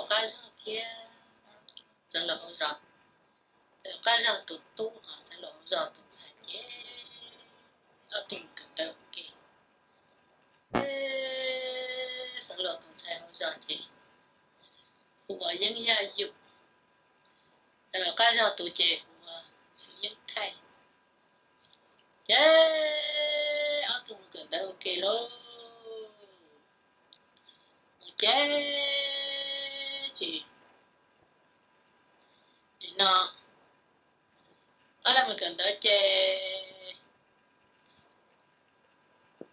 qab zog thiab xeev laus hauv zos, qab zog tus tub, xeev laus hauv zos tus ntxhais ces ob tug kawm ntawv ua ke. Xeev laus tus ntxhais hauv zos ces hu ua Yeeb Yaj Yum, xeev laus qab zog tus ces hu ua Xwm Yeeb Thaij. Ces ob tug mus kawm ntawv ua ke lauj, mus ces ces nim no ob leeg mus kawm ntawv ces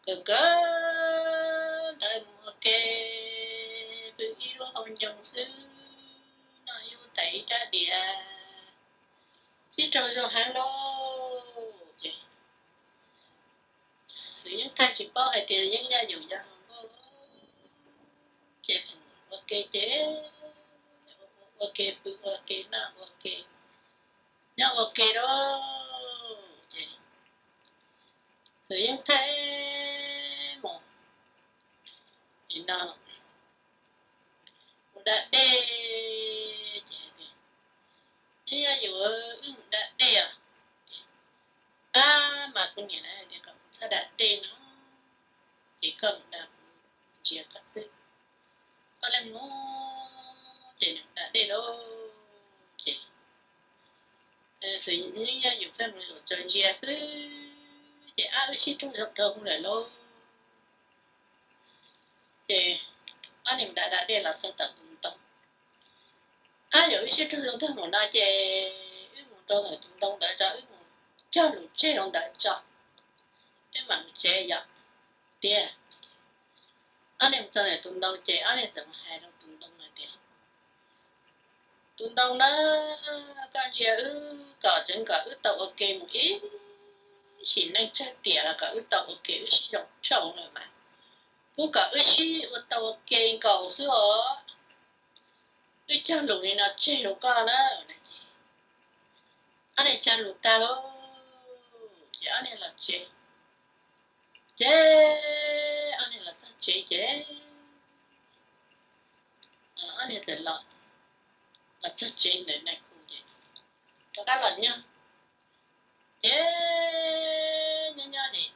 kawm kawm ntawv mus ua ke, pw ib lub hauv ncoo xwb, noj ib lub tais ib rab diav, sib raug zoo heev lauj. Ces Xwm Yeeb Thaij tsis paub hais tias Yeeb Yaj Yum yog hluas nkauj, ces pheej ua ke ces ua ke pw ua ke noj ua ke nyob ua ke lauj. Ces Xwm Yeeb Thaij mus nim no mus da dej ces, Yeeb Yaj Yum, wb mus da dej os. Ab, mas kuv niam lawv hais tias kom kuv txhob da dej no, ces koj mus da, kuv ntsia koj xwb. Koj lam mus, ces nws da dej lauj. Ces Xwm Yeeb Yaj Yum pheej mus zaum tsaws ntsia xwb, ces ab, wb sib raug zoo dhau lawm lauj. Ces ob niag da da dej los txog tom tus ntoo. Ab, yog wb sib raug zoo tag mus no ces wb mus rau ntawm tus ntoo ntawd tso, wb mus cog lus tseg rau ntawd tso, wb mam mus tsev yom, tiag. Ob niag mus txog ntawm tus ntoo ces ob niag txawm mus hais rau tus ntoo hais tias, tus ntoo na, koj ntsia wb kom tseev kom wb tau ua ke mus ib sim neej tsawg tiam los kom wb tau ua ke, wb sib zoo rau lawm mas, pub kom wb sib ua tau ua ke nkaus xwb os. Wb cog lus li no tseg rau koj na. Ces ob niag cog lus tag lauj, ces ob niag los tsev. Ces ob niag los txog tsev ces ob niag txawm los, los txog tsev ntawm Nais Khu ces rov qab los nyob. Ces nyob nyob ces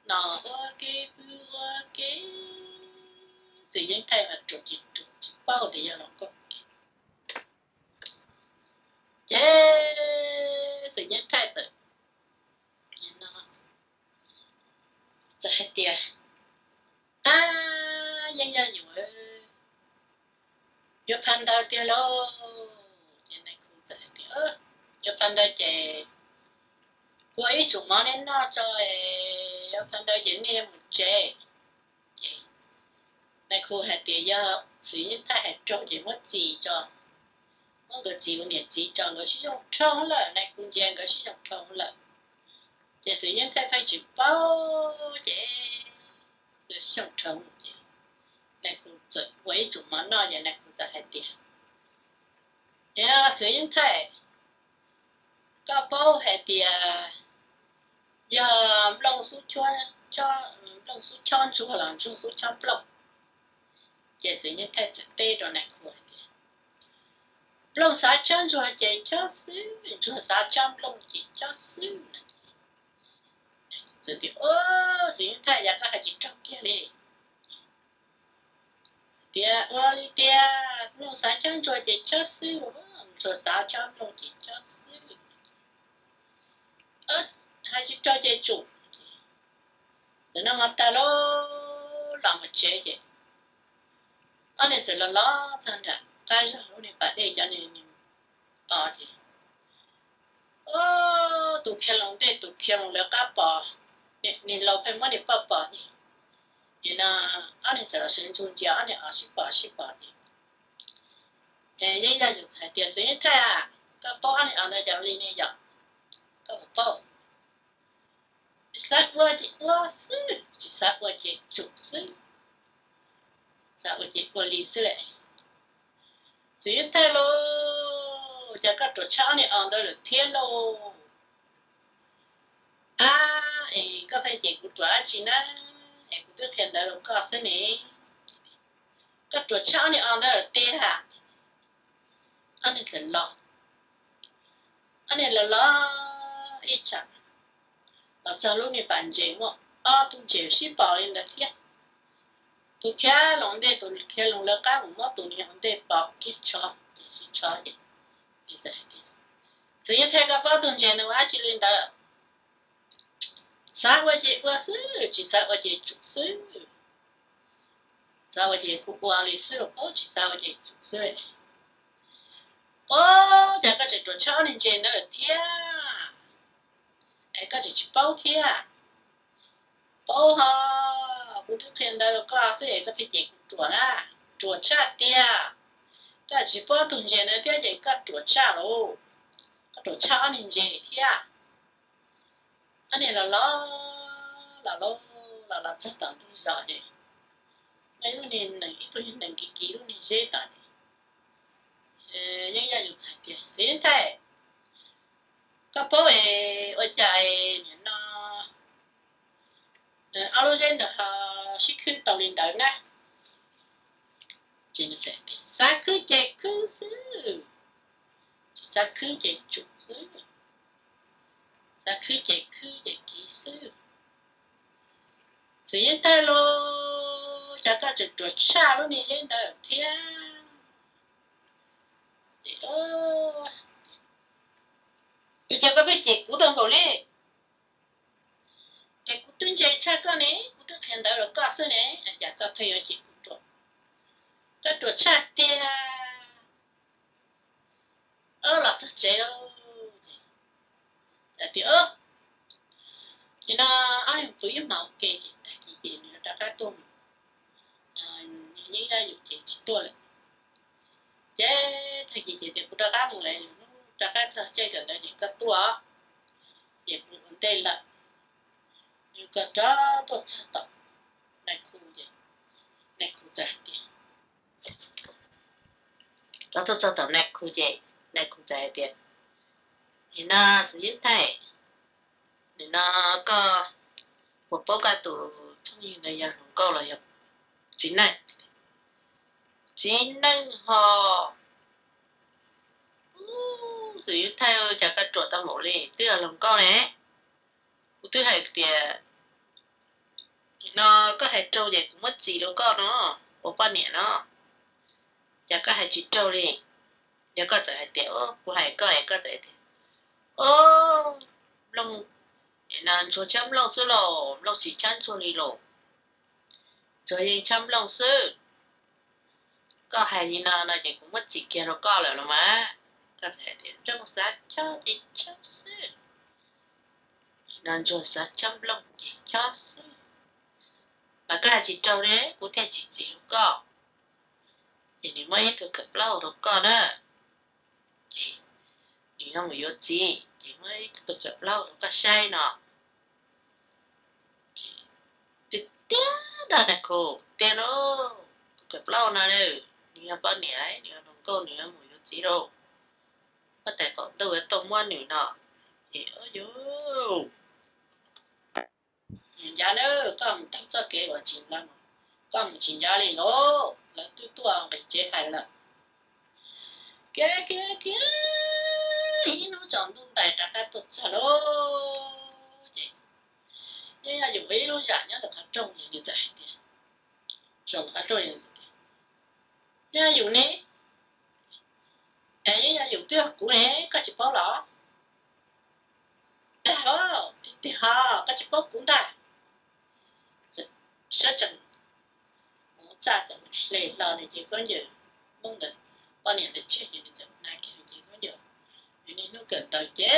no ua ke pw ua ke, Xwm Yeeb Thaij mas ruam tsis ruam tsis paub tias yog hluas nkauj. Ces Xwm Yeeb Thaij txawm, txawm hais tias, ab, Yeeb Yaj Yum, yuav phaj ntawv tiag lauj. Ces Nais Khu txawm hais tias, yuav phaj ntawv ces kuv ua ib tsum mov nej noj tso, yuav phaj ntawv ces nej mus tsev. Ces Nais Khu hais tias yog Xwm Yeeb Thaij hais raug ces muab txiv tso, muab nkawd txiv ua niam txiv tso, nkawd sib zoo rau lawm, Nais Khu ntsia nkawd sib zoo rau lawm. Ces Xwm Yeeb Thaij pheej tsis paub ces nkawd sib zoo rau ces Nais Khu txawm ua ib tsum mov noj ces Nais Khu txawm hais tias, Xwm Yeeb Thaij, koj paub hais tias yog nplooj xub, nplooj xub chob ntsuag los ntsuag xub chob nplooj? Ces Xwm Yeeb Thaij txawm teb rau Nais Khu hais tias, nplooj xav chob ntsuag ces chob xwb, ntsuag xav chob nplooj ces chob xwb no. Txawm tias, Xwm Yeeb Thaij, yog koj hais tsis raug kiag li. Tias ua li tias nplooj xav chob ntsuag ces chob xwb, ntsuag xav chob nplooj ces chob xwb. Hais tsis raug ces tsum. Ntawm no mas tag lauj, los mus tsev ces ob niag txawm los los txog nram qab zog lub niag pas dej cov niag os ces tus khiav los ntej tus khiav los lawv qab pom, niag laus pheej muab niag poj pom ces, ces no ob niag txawm los sawv ntsug ntsia ob niag os sib pom sib pom ces Yeeb Yaj Yum txawm hais tias, Xwm Yeeb Thaij a, koj paub ob niag os ntawd yog li ne yom? Koj puas paub? Xav ua ces ua xwb, tsis xav ua ces tsum xwb, xav ua ces ua li xwb lawm. Xwm Yeeb Thaij lauj, cas koj ruam tshaj ob niag os ntawd lawm thiab lauj? Ab, es koj pheej cem kuv ruam dab tsi na? Es kuv twb qhia ntawv rau koj xwb ne. Koj ruam tshaj ob niag os ntawd lawm tiag. Ob niag txawm los, ob niag los los ib tsam los txog lub niag pas ntses muaj ob tug ntses sib pom li ntawd thiab. Tus khiav los ntej, tus khiav los lawv qab mus muab tus niag ua ntej pom kiag tsho ces sib tsho ces, Txiv Yeej Thaij, koj paub tug ntses ntawd ua dab tsi li ntawd? Xav ua ces ua xwb, tsis xav ua ces tsum xwb. Xav ua ces kuv ua li xwb los paub, tsis xav ua ces tsum xwb. Ua cas koj tseem ruam tshaj ob niag ntses ntawd thiab? Es koj tseem tsis paub thiab? Paub ho, kuv twb qhia ntawd rau koj xwb es koj pheej cem kuv ruam na, ruam tshaj tiag. Koj tsis paub tug ntses ntawd thiab ces koj ruam tshaj lauj, koj ruam tshaj ob niag ntses thiab. Ob niag los los, los los, los los txog tom ntug zos ces muaj ib lub niag nees, ib tug niag nees kiv kiv lub niag zeb tom ces Yeeb Yaj Yus txawm hais tias, Txiv Yeej Thaij, koj paub es ua cas nim no ob lub zeb ntawd ho sib khwb tau li ntawd na? Ces nws txawm tias, Xav khwb ces khwb xwb, tsis xav khwb ces tsum xwb, xav khwb ces khwb ces kiv xwb. Txiv Yeej Thaij lauj, cas koj tseem ruam tshaj lub niag zeb ntawd thiab? Ces, Ua cas koj pheej cem kuv tau npaum li? Es kuv twb ntse tshaj koj ne, kuv twb qhia ntawd rau koj xwb ne, cas koj pheej yuav cem kuv ruam? Koj ruam tshaj tiag. Los txog tsev lauj, ces tias, Nim no ob niag mus pw ib hmos ua ke, ces tag kis ces nws rov qab tuaj mus. Yeeb Yaj Yus ces tsis tuaj lawm. Ces tag kis ces tias, Kuv rov qab mus lawm, hnub rov qab txog caij kawm ntawv ces koj tuaj. Ces kuv ua ntej lawm, nws kom rov tuaj txog tom nais khu ces nais khu txawm hais tias, rov tuaj txog tom nais khu ces nais khu txawm hais tias, Nim no Txiv Yeej Thaij, nim no koj puas paub koj tus phooj ywg ntawd yog hluas nkauj los yog txiv neej? Txiv neej ho. Txiv Yeej Thaij, cas koj ruam tau npaum li, twb yog hluas nkauj ne. Kuv twb hais tias, Nim no koj hais raug ces kuv muab txis rau koj no, ua poj niam no, cas koj hais tsis raug li? Yog koj txawm hais tias, Kuv hais koj es koj txawm tias, Ob, nplooj, nim no ntsuag chab nplooj xwb lauj, nplooj tsis chab ntsuag li lauj, ntsuag yeej chab nplooj xwb. Koj hais li no no ces kuv muab txis kiag rau koj lawm los mas. Koj txawm hais tias, Ntsuag xav chob ces chob xwb, no ntsuag xav chob nplooj ces chob xwb. Mas koj hais tsis raug li, kuv thiaj tsis txis rau koj. Ces nws muab ib tug kawm plaub rau koj na. Ces nws yuav mus yuav txiv ces muab ib tug kawm plaub rau koj saib no. Tiag tiag, nais khu, tiag lauj, tus kawm plaub no nws yog poj niam, nws yog hluas nkauj, nws yuav mus yuav txiv lauj. Huab tais qaum ntuj yuav tuaj muab nws no. Ces, Ub, yus ncav na, koj mus taug txoj kev uas tsis ncav, koj mus tsis ncav li lauj, lawv twb tuaj nqis tsev hais lawm. Kiag kiag kiag, ib hnub tsaus ntuj ntais rov qab tuaj txog lauj. Ces Yeeb Yaj Yus ib lub zam nyob ntawm qhov rooj ces nws txawm hais tias, tsaus qhov rooj, Yeeb Yaj Yus ne, es Yeeb Yaj Yus twb yog kuv ne, koj tsis paub los? Dag os, tiag tiag ho, koj tsis paub kuv ntag. Sawv tsees mus txaj txawm hle hlo nws cev khaub ncaws Hmoob ntawd, poj niam ntawd tseg ces nws txawm hnav kiag nws cev khaub ncaws, nws niaj hnub kawm ntawv ces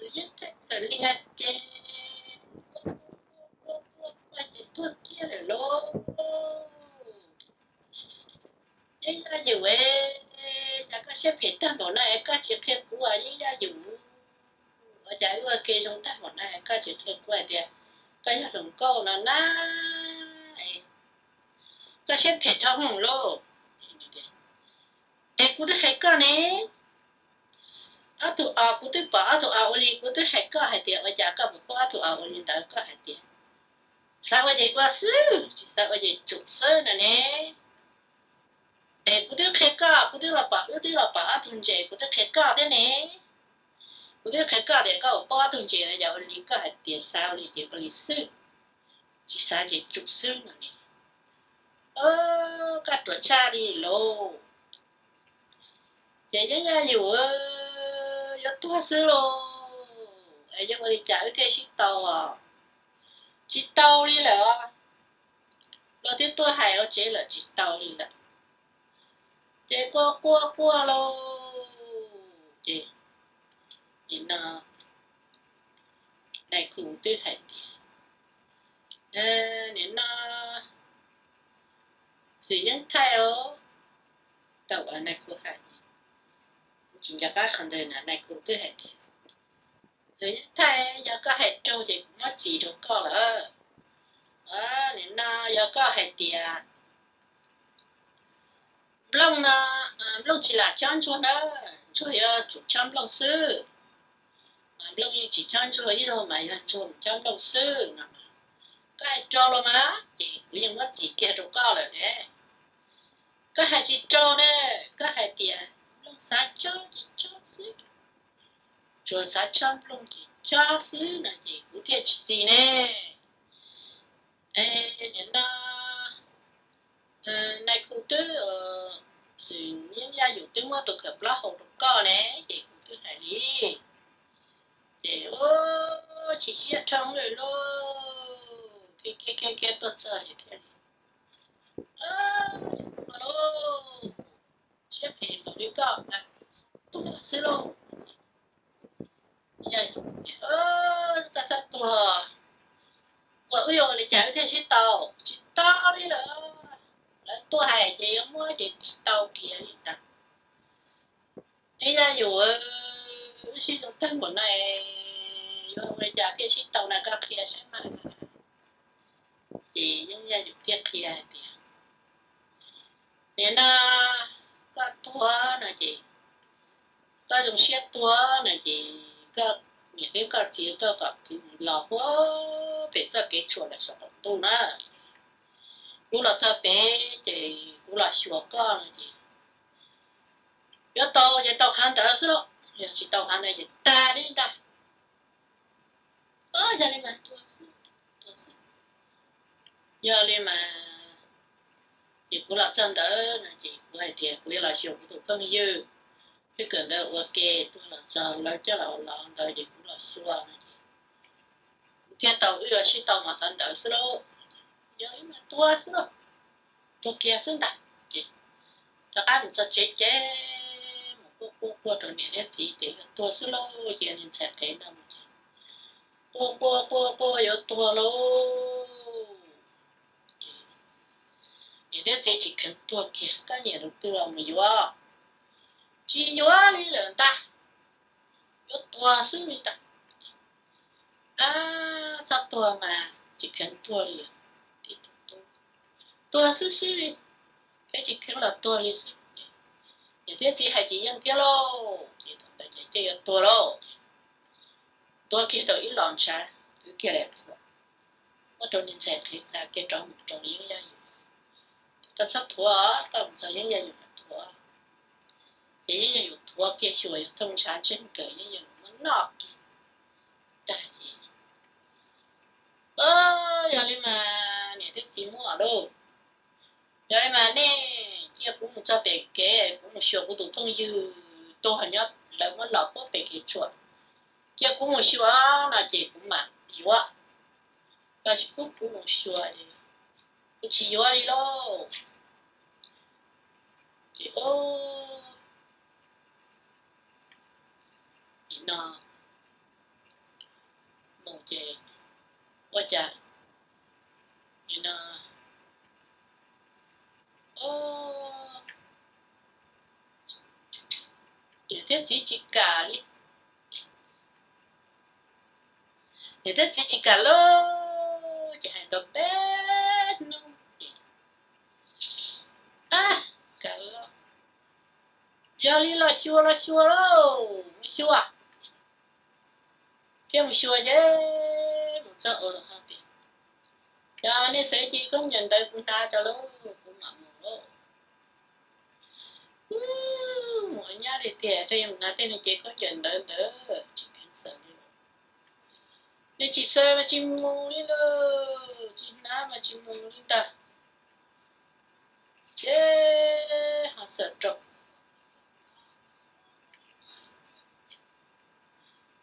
Txiv Yeeb Thaij txawm liag ces ua ua ua ua ces tuag kiag lawm lauj. Yeeb Yaj Yus, cas koj siab phem tag npaum no es koj tsis qhia kuv, Yeeb Yaj Yus? Ua cas wb ua ke zoo tag npaum no es koj tsis qhia kuv hais tias koj yog hluas nkauj no na? Koj siab phem dhau hwv lauj. Es kuv twb hais koj ne, ob tug os, kuv twb pom ob tug os ua li, kuv twb hais koj hais tias ua cas koj puas paub ob tug os ua li ntawd, koj hais tias xav ua ces ua xwb, tsis xav ua ces tsum xwb no ne. Es kuv twb qhia koj, kuv twb los pom, wb twb los pom ob tug ntses, kuv twb qhia koj thiab ne. Kuv twb qhia koj tias koj ua paub ob tug ntses no yog ua li koj hais tias xav ua li ces ua li xwb, tsis xav ces tsum xwb no ne. Koj ruam tshaj li lauj. Ces yeej yaj yum yuav tuag xwb lauj, es yeej ua li cas wb thiaj sib tau? Tsis tau li lawm. Los twb tuaj hais ua tsev lawm, tsis tau li lawm. Ces quaj quaj quaj lauj, ces nim no nais khu twb hais tias, nim no Xwm Yeeb thaij os. Tau uas nais khu hais, tsis nco qab qhov ntawd na, nais khu twb hais tias, Xwm Yeeb thaij, yog koj hais raug ces kuv muab txis rau koj lawm. Nim no yog koj hais tias Nplooj no, Nplooj tsis lam chob Ntsuag na, Ntsuag yuav tsum chob Nplooj xwb. Nplooj yeej tsis chob Ntsuag ib zaug mas yog Ntsuag mus chob Nplooj xwb no. Koj hais raug los mas ces kuv yeej muab txis kiag rau koj lawm ne. Koj hais tsis raug ne, koj hais tias Nplooj xav chob ces chob xwb, Ntsuag xav chob Nplooj ces chob xwb no ces kuv thiaj tsis txis ne. Es nim no nais khu twb, Xwm Yeeb yaj yum twb muab tus kawm plaub hau rau koj ne, ces kuv twb hais li. Ces ua tsis siab rhoo lawm lauj, khiav khiav khiav tuaj txog ces thiaj li, Ua lauj, siab phem npaum li koj, tuag xwb lauj. Yaj yum, Koj txhob tuag, ua wb yuav ua li cas wb thiaj sib tau? Tsis tau li lawm. Lawv tuaj hais ces yuav muab ces tsis tau kiag li ntag. Yaj yum, wb sib zoo tag npaum no, yuav ua li cas thiaj sib tau na, koj qhia saib mas. Ces Yeeb yaj yum thiaj qhia hais tias, Nim no koj tuag no ces, koj zoo siab tuag no ces koj niam thiab koj txiv koj kom txiv mus los puag pem txoj kev tshuam lawm saum qaum ntuj na. Kuv los txog pem ces kuv los xyuas koj no ces yuav tau ces tau qhov ntawd xwb lauj, yog tsis tau qhov ntawd ces tag li ntag. Yog li mas tuag xwb, tuag xwb. Yog li mas, ces kuv los txog ntawd no ces kuv hais tias kuv yuav los xyuas kuv tus phooj ywg, twb kawm ntawv ua ke tuag los txog lawv coj los ua lov ntawd ces kuv los xyuas no ces kuv thiaj tau wb yuav sib tau mas qhov ntawd xwb lauj. Yog li mas tuag xwb lauj, tuag kiag xwb ntag. Ces rov qab mus txog tsev ces mus quaj quaj quaj rau niam thiab txiv ces yuav tuag xwb lauj, ces niag ntxhais qhev no ces quaj quaj quaj quaj yuav tuag lauj. Niam thiab txiv tsis kheev tuag kiag, koj nyiam tus twg los mus yuav, tsis yuav li lawm ntag, yuav tuag xwb li ntag. Ab, txhob tuag mas, tsis kheev tuag li. Tuag xwb xwb li, peb tsis kheev los tuag li xwb. Niam thiab txiv hais tsis yeej thiab lauj, ces thaum ntawd ces coj yuav tuag lauj. Tuag kiag tau ib los ntshav, kwv kiag daim qhuam, muab rau niag ntxhais qhev xa kiag rov mus rau Yeeb Yaj Yum. Koj txhob thuav, koj mus txog Yeeb Yaj Yum mas thuav. Ces Yeeb Yaj Yum thuav kiag xyuas yog thooj ntshav ntseg nkawm, Yeeb Yaj Yum muab noj kiag. Dag ces, Yog li mas niam thiab txiv muab lauj, yog li mas nej cia kuv mus txog pem kev, kuv mus xyuas kuv tus phooj ywg tuag nyob, lawv muab los puag pem kev tshuam, cia kuv mus xyuas no ces kuv mam yuav. Koj tsis pub kuv mus xyuas ces kuv tsis yuav li lauj. Ces ub, nim no mus ces ua cas nim no niam thiab txiv tsis kam li. Niam thiab txiv tsis kam lauj, ces hais nrov peb hnub ces, Ab, kam los, yog li los xyuas los xyuas lauj, mus xyuas. Thiaj mus xyuas ces mus txog ua tias, Yog nej xav ces koj ncaws ntawv kuv hnav tso lauj, kuv mam mus lauj. Mus ua nyab tiag tiag, rau yog mus hnav tej niag cev khaub ncaws ntawd ntawd tsis kheev xaws li. Nws tsis xaws mas tsis mus li lawm, tsis hnav mas tsis mus li ntag. Ces ho xaws rau,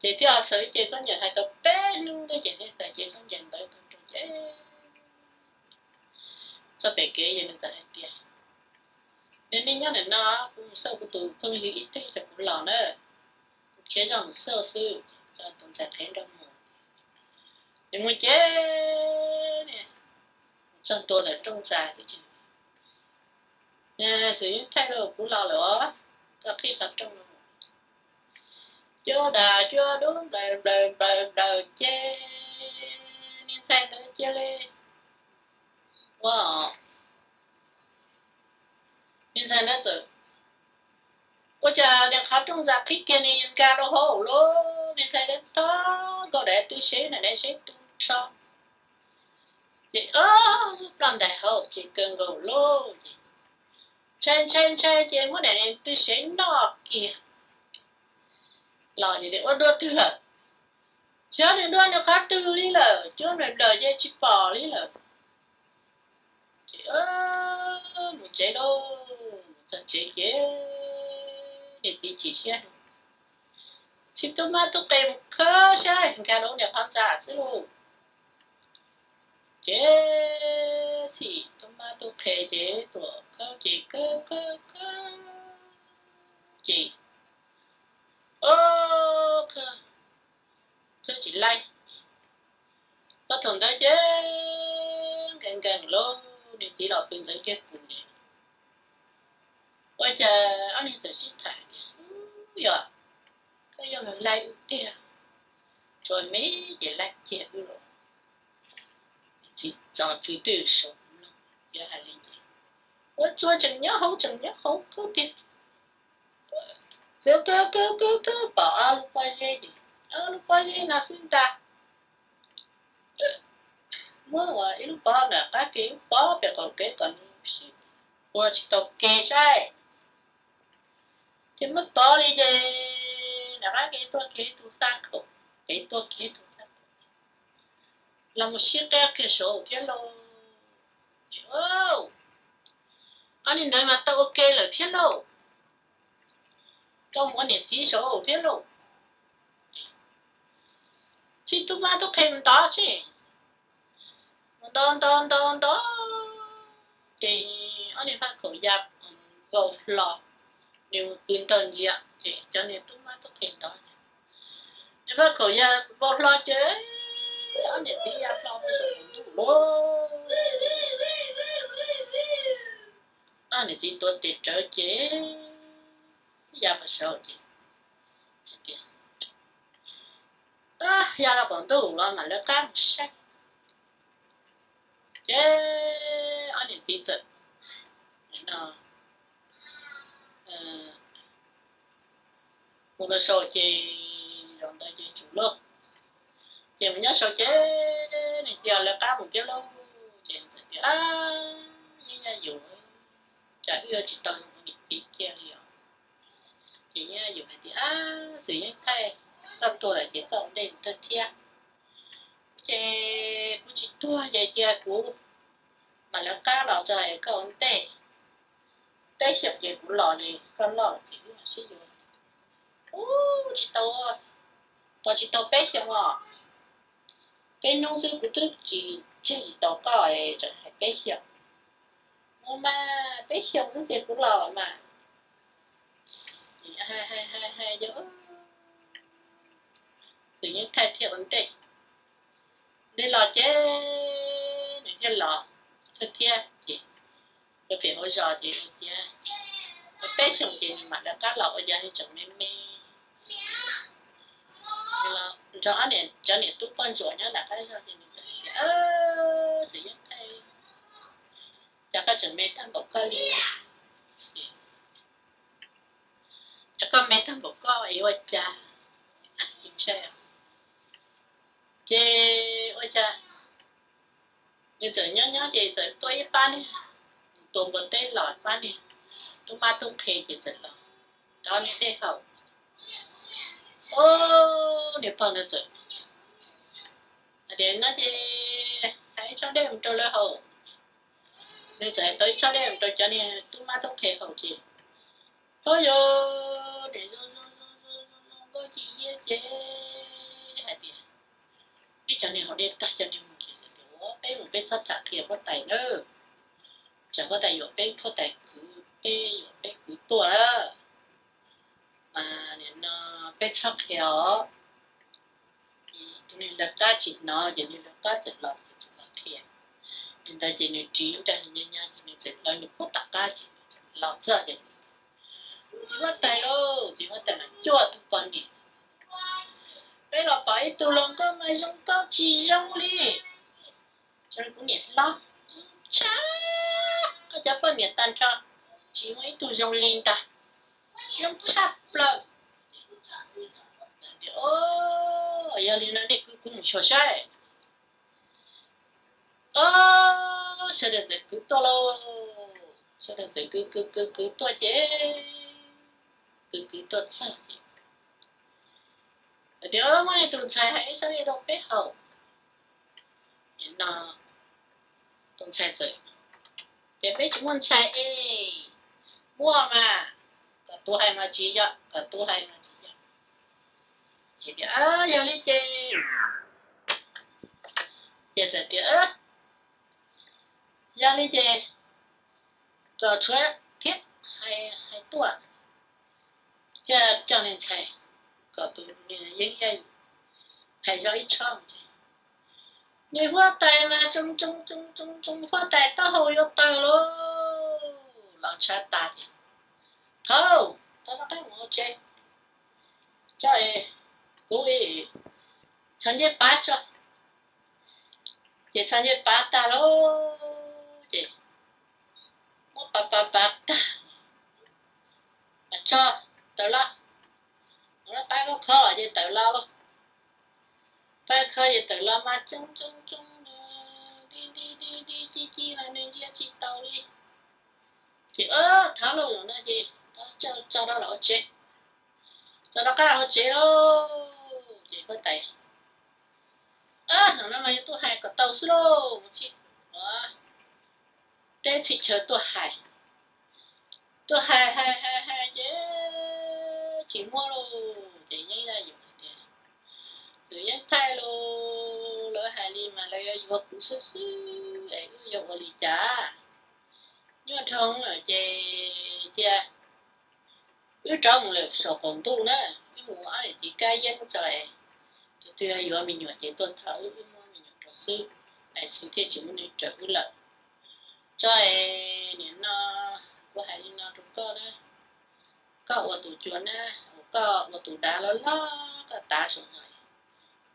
ces thiaj ho xaws ib cev khaub ncaws, hais tau peb hnub ntawd ces thiaj xaws cev khaub ncaws ntawd tau rau ces txoj pem kev ces nws txawm hais tias, nws niaj nyob ntawm no, kuv mus xauj kuv tus phooj ywg ib teg rau kuv los na, kuv khiav zoj mus xauj xwb, coj tus ntxhais qhev nrog mus. Nws mus ces txog ntua ntawm rooj ntxa xwb ces, xwm yeej thaij rau kuv los lawm os, koj qhib qhov rooj no. Cuab das cuab dub nplaws nplaws nplaws nplaws ces niag ntxhais ntawd cia li ua, niag ntxhais ntawd txawm ua cas niag qhov rooj ntxa qhib kiag nws nkag rau hauv lawm. Niag ntxhais ntawd tog nkaus daim tw sev na, daim sev tu nrho ces ploj ntais hauv ces kawg nkaus lawm ces ntshai ntshai ntshai ces muab daim tw sev noj kiag los ces ua dua twg lawm, xyov nws dua nws qhov twg li lawm, cuab nplaws nplaws ces tsis pom li lawm. Ces mus tsev lauj, mus txog tsev ces niag txiv chim siab, txhim tub mab tub qhe mus khawb saib nkag rau niag qhov ntxa xwb lauj. Ces txhim tub mab tub qhe ces tuam khawb ces khawb khawb khawb ces, o, khawb txhawb tsis laib. Txog thaum ntawd ces nkees nkees lauj, niag txiv los pw ntxeev kiag tus niag, ua cas ob niag txawm sib tham tias, yog koj yuav los laij wb tiag, tsuas me ces laij kiag wb los. Txiv txo pw twj saum mloog, yog hais li ces ua tsuas tseem nyob hauv tseem nyob hauv kub tiag. Kub kub kub kub pom ob lub pob zeb, ob lub pob zeb no xwb ntag. Muab ua ib lub pob nram qab ke, ib lub pob pem qaum kev kom nws sib ua tsis tau ke saib. Ces muab pov li ces nram qab kev tuaj kiag tus faj khaum, kev tuaj kiag tus faj khaum los mus sib qeb kiag saud thiab lauj. Ces ob niag ntawd mas tau ua ke lawm thiab lauj, tau mus ua niam txiv saud thiab lauj. Txhim tub mab tub qhe mus ntov tsi, mus ntov ntov ntov ntov ces ob niag faj khaum ya vau hlo, nws mus pw ntog ntsia ces cov niag tub mab tub qhe ntov. Niag faj khaum ya vau hlo ces ob niam txiv ya hlo mus saum ntuj lauj. Ob niam txiv tuav tes rawv ces ya mus saud ces hais tias, ya los qaum ntuj los mam lawv qab mus saib. Ces ob niam txiv txawm mus los saud ces zaum ntawd ces tsum lauj. Ces mus nyob saud ces nws cia lawv qab mus thiab lauj. Ces txawm tias, yeej yog yus, cas wb yuav tsis tau zoo niam txiv kiag li os. Ces yeej yog yus hais tias, xwm yeej thaij, koj tuag lawm ces koj ua ntej mus thawj thiab. Ces kuv tsis tuag ces cia kuv mam lawv qab los tso es koj ua ntej. Peb xyoos ces kuv los ces koj loj lawm ces wb mam sib yuav. Ub, tsis tau, tos tsis tau peb xyoos os. Peb hnub xwb kuv twb tsis tseg tsis tau koj es tseem hais peb xyoos. Ua mas peb xyoos xwb ces kuv los los mas. Hais hais hais, xwm yeej thaij thiaj ua ntej. Ntej los ces nws thiaj los thawj thiab ces rau pem hauv zos ces tias, peb xyoos ces nws mam lawv qab los ua cas nws tseem me me. Nws los nrog ob niam, cov niam tub poj ntsuam nyob nram qab zog ces nws txawm tias, xwm yeej thaij, cas koj tseem me tag npaum koj li. Cas koj me tag npaum koj es ua cas? Ces ua cas nws txawm nyob nyob ces txawm tuaj ib pab niag, tua npua teb los ib pab niag, tub mab tub qhe ces txawm los tov niag dej haus. Ub, niag pog ntawd txawm hais tias, no ces hais ib tsob dej mus rau lawv haus. Nws txawm hais tau ib tsob dej mus rau cov niag tub mab tub qhe haus ces, ub, yog niam zoo zoo zoo zoo zoo nkauj ci iab ces hais tias, ib cov niag haus dej tag cov niag mus ces tias, ua peb mus peb txhob tham qhia huab tais nawb, tsam huab tais yuav peb, huab tais kwv peb, yuav peb kwv tuaj lawm. Mas nim no peb txhob qhia os. Ces tus niag lawv qab tsis hnov ces niag lawv qab txawm los ces txawm los qhia. Li ntawd ces nws ris nrog nws nyob nyob ces nws txawm lawv nws puag tom qab ces nws txawm los txog ces, txiv huab tais lauj, txiv huab tais mas cuaj tus poj niam, peb los pom ib tug hluas nkauj mas zoo nkauj tsis zoo li. Kuv niam hlob, tshaj, koj cov poj niam tag nrho tsis muaj ib tug zoo li ntag, zoo tshaj plaws. Yog li no nej kwv kuv mus xyuas saib. Ob, sawv daws txawm kwv tuaj lauj, sawv daws txawm kwv kwv kwv kwv tuaj ces, kwv kwv tuaj txog ces, tias, muaj ib tug ntxhais hais ib tsob dej rau peb haus. No tus ntxhais txawm, ces peb tsis muaj ntxhais es, muaj mas, kom tus hais mas tsis yog, kom tus hais mas tsis yog. Ces tias, yog li ces, ces txawm tias, yog li ces kom tshuav thiab, hais tuaj thiab coj niag ntxhais, kom tus niag yeeb yaj yus hais zoj ib tshob ces, niag huab tais mas tsoo tsoo tsoo tsoo tsoo, huab tais taub hau yuav tawg lauj, los ntshav tas ces, thaum, tau rov qab mus ua tsev, tso, kuv txhos ncej pav tso. Ces txhos ncej pav tag lauj ces, muab pav pav pav tag, mas tso, tawm los, ua lub paib koj khov ces tawm los lauj. Paib khov ces tawm los mas tsoo tsoo tsoo, nti nti nti nti ci ci mas nws ntsia tsis taus li. Ces, thov lauj, no ces tso rov los ua tsev, tso rov qab los ua tsev lauj. Ces huab tais, no mas yog tuaj hais kom tau xwb lauj, mus txhij, teb txhij chaw tuaj hais, tuaj hais hais hais hais ces tsis muaj lauj. Ces yeeb yaj yus hais tias, txawm yeeb thaij lauj, lawv hais li mas lawv yuav yuav kuv xwb xwb es wb yuav ua li cas? Nyuaj dhau lawm ces cia wb rov mus lawm saum qaum ntuj na, wb mus ua ob niam txiv kab yeeb tso es, tus twg yuav me nyuam ces tuaj thov wb, wb muab me nyuam rau xwb, es xwb thiaj tsis muaj neeg raws wb lawm. Tso es nim no kuv hais li no rau koj na, koj ua tus cua nab, koj ua tus dav loj loj, koj tav saum no,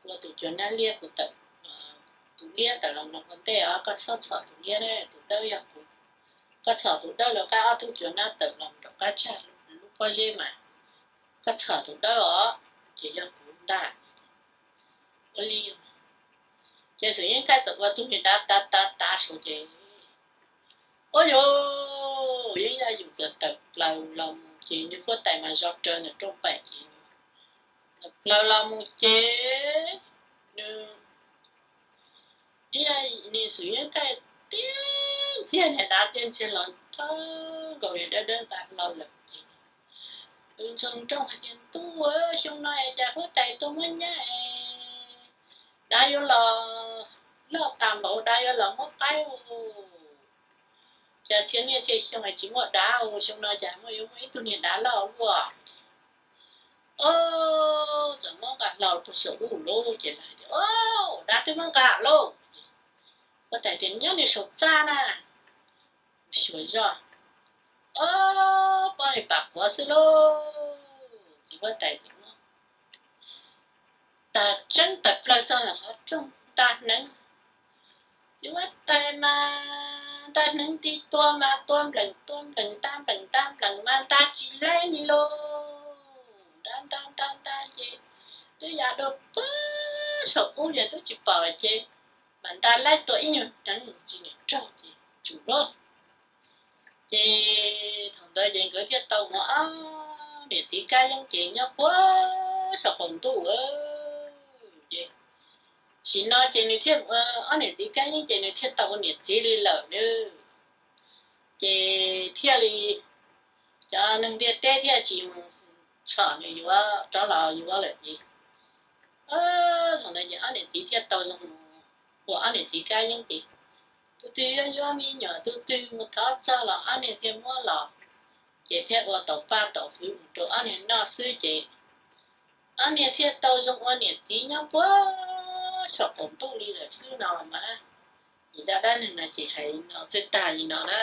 kuv ua tus cua nab liab, kuv tawm tus liab tawm los mloog ua ntej os, koj txhob txhom tus liab na, tus dawb yog kuv. Koj txhom tus dawb lawv qab ob tug cua nab tawm los rau qab tshaj lub pob zeb mas, koj txhom tus dawb os, ces yog kuv ntag. Ua li, ces Xwm Yeej Thaij txawm ua tus niag dav tav tav tav saud ces, ua yus, yeej yaj yus txawm tawm plaws los mus ces nws huab tais mas zov rawv ntawm rooj pem ces, tawm plaws los mus ces nws, nws Xwm Yeej Thaij tiag ntxiag niag dav tiag ntxiag los thoob nkaus niag dawb dawb nqa hlo lawm ces, nws ntsoog nrooj hais tias, ntuj, xyoo no es cas huab tais tuaj muab nyab es dav yuav los loj tas npaum, dav yuav los muab qaib ua, cas txhia niaj txhia xyoo es tsis muaj dav ua, xyoo no cas muaj, yuav muaj ib tug niag dav loj ua. Ob, txawm muab nqa hlo tuaj saum lub lub ces lawv tias, ob, dav twb muab nqa lauj. Huab tais tias, nyob nws saum txaj na, xyuas zoj. Ob, poj niam pam quav xwb lauj. Ces huab tais tias, tag tseeb tawm plaws txog qhov rooj nta hneev. Ces huab tais mas nta hneev nti tua mas tua nplees tua nplees nta nplees nta nplees mas nta tsis laib li lauj. Nta nta nta nta ces twb ya dua puag saum ub ces twb tsis pom lawm ces mam nta laib tua ib nyuag hneev ces niam raug ces tsum lauj. Ces thaum ntawd ces nkawd thiaj tau mus ob niam txiv kab yeeb ces nyob puag saum qaum ntuj. Ces sim no ces nws thiaj, ob niam txiv kab yeeb ces nws thiaj tau ua niam txiv li lawm na. Ces thiaj li cov neeg ntiaj teb thiaj tsis mus txhom nws yuav rov los yuav lawm ces, thaum ntawd ces ob niam txiv thiaj tau zoo ua ob niam txiv kab yeeb ces tus twg yuav yuav me nyuam, tus twg mus thov txog los ob niag thiaj muab los. Ces thiaj ua taus paj taus hwv mus rau ob niag noj xwb ces ob niag thiaj tau zoo ua niam txiv nyob puag saum qaum ntuj li lawm xwb no mas. Ces zaj dab neeg no ces hais li no xwb tag li no na.